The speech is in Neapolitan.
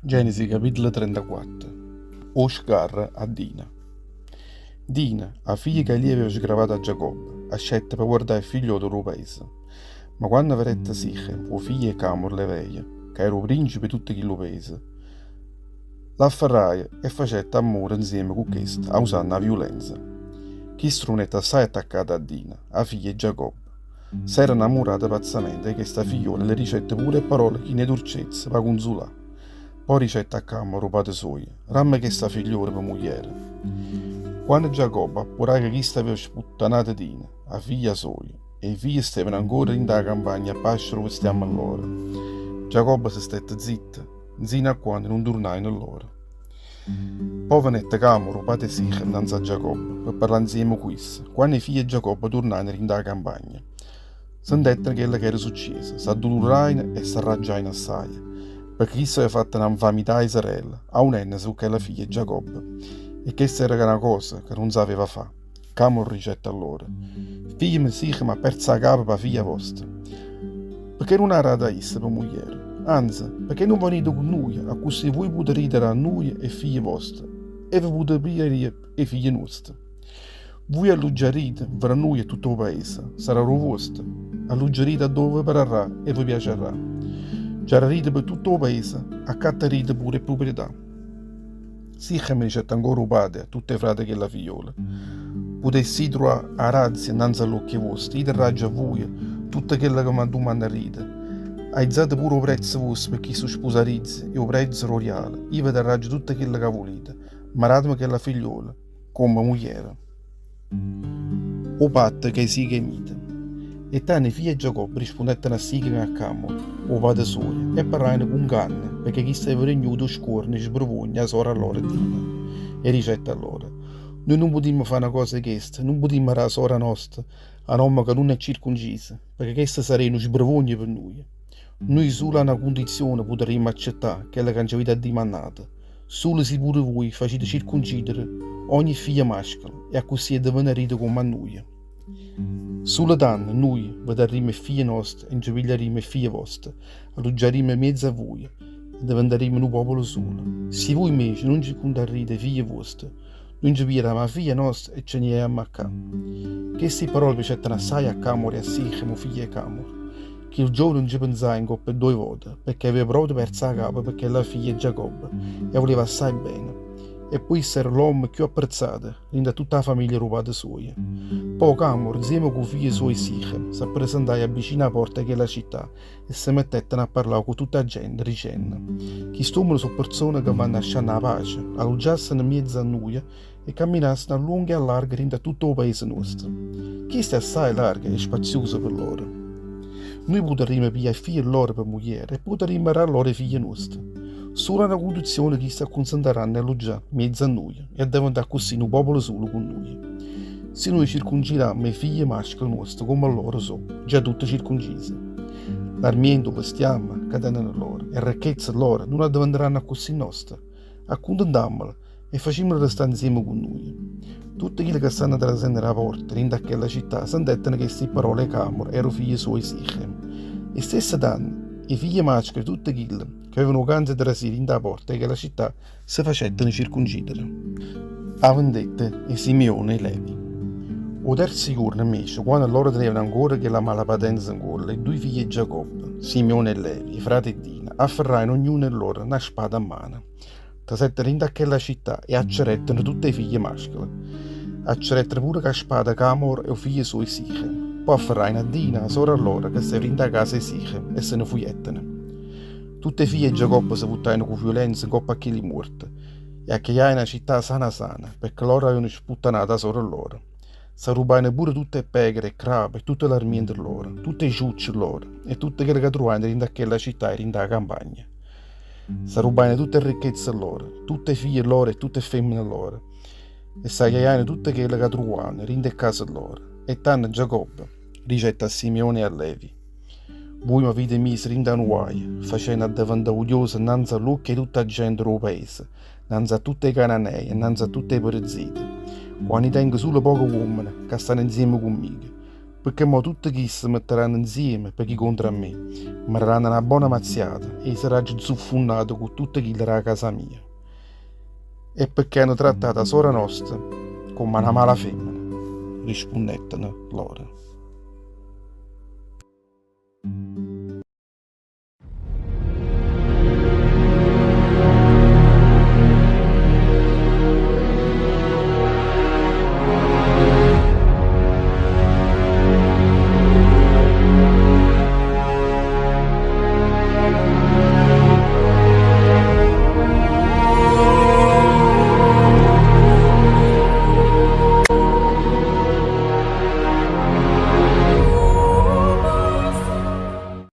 Genesi capitolo 34 'O sgarro a Dina Dina, 'a figlia ca Lia aveva sgravato a Giacobbe, ascette pe guardà 'e ffigliole d' 'o paese. Ma quanno vedette Sichem, 'o figlio 'e Camor l'Eveio, ca era 'o princepe 'e tutto chillo paese, l'afferraje e facette ammore nzieme cu chesta, ausanno 'a viulenza. Chisto rummanette assaje attaccato a Dina, 'a figlia 'e Giacobbe. S'era 'nnammurato pazzamente 'e chesta figliola e le dicette pure 'e parole chine 'e durcezza p' 'a cunzulà. Po' dicette a Camor 'o pate suojo, Ramme chesta figliola pe mugliera. Quanno Giacobbe appuraje ca chisto aveva sputtanato Dina, 'a figlia soja, e 'e figlie stevano ancora dint' 'a campagna a pascere 'o bestiamme lloro, Giacobbe se stette zitto, nzino a quanno nun turnajeno lloro. Po' venette Camor, 'o pate 'e Sichem, nnanze a Giacobbe, pe parlà nzieme cu isso, quanno 'e figlie 'e Giacobbe turnajeno dint' 'a campagna. Sentetteno chello ch'era succieso, s'addulurajeno e s'arraggiajeno assaje, pecché chisto aveva fatto na nfamità a Israele, aunennose cu chella figlia 'e Giacobbe, e chesta era na cosa ca nun s'aveva fà. Camor dicette a loro, Figliemo Sichem ha perzo 'a capa p' 'a figlia vosta. Pecché nun 'a date a isso pe mugliera? Anze, pecché nun venite cu nuje, accussì vuje putarite dà a nuje 'e figlie voste e ve putite piglià 'e figlie nuoste. Vuje alluggiarite nfra nuje e tutto 'o paese, sarrà d' 'o vuosto. Alluggiarite addò ve pararrà e ve piaciarrà. Giararite pe tutto 'o paese, accattarite pure 'e pruprietà. Sichem dicette ancora 'o pate a tutt' 'e frate 'e chella figliola, Putesse ì truvà 'a razia nnanze a ll'uocchie vuoste, io darraggio a vuje tutto chello ca m'addumannarrite. Aizate pure 'o prezzo vuosto pe chistu spusarizio e 'o prezzo d' 'o rialo, io ve darraggio tutto chello ca vulite, ma dateme chella figliola comme mugliera. O patto ch' 'e Sichemite. E tanno 'e figlie 'e Giacobbe rispunnettero a Sichem e a Camor, 'o pate suojo, e parrajeno cu nganno, pecché chisto aveva rignuto 'e scuorno e sbruvogna 'a sora lloro Dina. E dicette a loro, Nuje nun putimmo fà na cosa 'e chesta, nun putimmo dà 'a sora nosta a n'ommo ca nun è circunciso, pecché chesto saria nu sbruvogno pe nuje. Nuje sulo a na cundizione putarrimmo accettà chello ca nce avite addimannato, Sulo si pure vui facite circuncidere ogni figlio mascolo e accussì addevenarrite comm' a nuje. Sulo tanno nuje ve darrimmo 'e figlie noste e nce pigliarimmo 'e figlie voste, alluggiarimmo miezo a vuje e deventarrimmo nu popolo sulo. Si vui invece nun circundarrite 'e figlie vuoste, nuje nce pigliarimmo 'a figlia nosta e ce ne jammo 'a ccà. Chesti parole piacettero assaje a Camor e a Sichem, 'o figlio 'e Camor. Chillu giovane nce penzaje ncopp' 'e ddoje vote, pecché aveva proprio perzo 'a capa pe chella figlia 'e Giacobbe e 'a vuleva assaje bene. E po' isso era l'ommo cchiù apprezzato dint' a tutta 'a famiglia d' 'o pate suojo. Po' Camor, nzieme cu 'o figlio suojo Sichem, s'appresentaje vicino 'a porta 'e chella città e se mettettero a parlà cu tutta 'a gente, dicenno, Chist'uommene so' perzone ca vanno ascianno 'a pace, alluggiassero mmiezzo a nuje e camminassero a luongo e a largo dint' a tutto 'o paese nuosto. Chisto è assaje largo e spaziuso pe lloro. Nuje putarrimmo piglià 'e figlie lloro pe mugliere e putarrimmo dà lloro 'e figlie nuoste. Sulo a na cundizione chiste accunsentarranno 'e alluggià mmiezzo a nuje e addeventà accussì nu popolo sulo cu nuje. Si nuje circuncirammo 'e figlie mascole nuoste comme lloro so' già tutte circuncise. L'armiento, 'o bestiamme ca teneno lloro, 'e rrecchezze lloro nun addeventarranno accussì noste? Accuntentammole e facimmole restà nzieme cu nuje. Tutte chille ca stanno trasenno d' 'a porta dint' a chella città sentetteno chesti pparole 'e Camor e d' 'o figlio suojo Sichem. E stesso tanno, 'e figlie mascole 'e tutte chille ca avevano 'o canzo 'e trasì dint' 'a porta 'e chella città se facetteno circuncidere. A vendetta 'e Simeone e Levi. O terzo juorno, invece, quanno lloro tenevano ancora chella malapatenza ncuollo, 'e duje figlie 'e Giacobbe, Simeone e Levi, 'e frate 'e Dina, afferrajeno ognuno 'e lloro na spada mmano. Trasettero dint' a chella città e accerettero tutt' 'e figlie mascole. Accerettero pure cu 'a spada Camor e 'o figlio suojo Sichem. Po' afferrajeno a Dina, 'a sora lloro, ca steva dint' 'a casa 'e Sichem, e se ne fujettero. Tutt' 'e figlie 'e Giacobbe se vuttajeno cu viulenza ncopp' a chilli muorte e acchiajeno 'a città sana sana, pecché loro avevano sputtanato 'a sora lloro. S'arrubbajeno pure tutt' 'e pecore, 'e crape e tutte l'armiente lloro, tutt' 'e ciucce lloro e tutto chello ca truvajeno dint' a chella città e dint' 'a campagna. S'arrubbajeno tutt' 'e ricchezze lloro, tutt' 'e figlie lloro e tutt' 'e femmene lloro, e s'acchiajeno tutto chello ca truvajeno dint' 'e case lloro. E tanno Giacobbe dicette a Simeone e a Levi, Vuje m'avite miso dint' a nu guaio, facenno addeventà odioso nnanze a ll'uocchie 'e tutt' 'a gente d' 'o paese, nnanze a tutt' 'e Cananei e nnanze a tutt' 'e Perezzite, quanno i' tengo sulo poche uommene ca stanno nzieme cu mmico. Pecché mo tutte chiste se metteranno nzieme pe ghi contro a me, me daranno na bona mazziata e i' sarraggio zuffunnato cu tutte chille d' 'a casa mia. E pecché hanno trattato 'a sora nosta comm'a na mala femmena, rispunnetteno loro.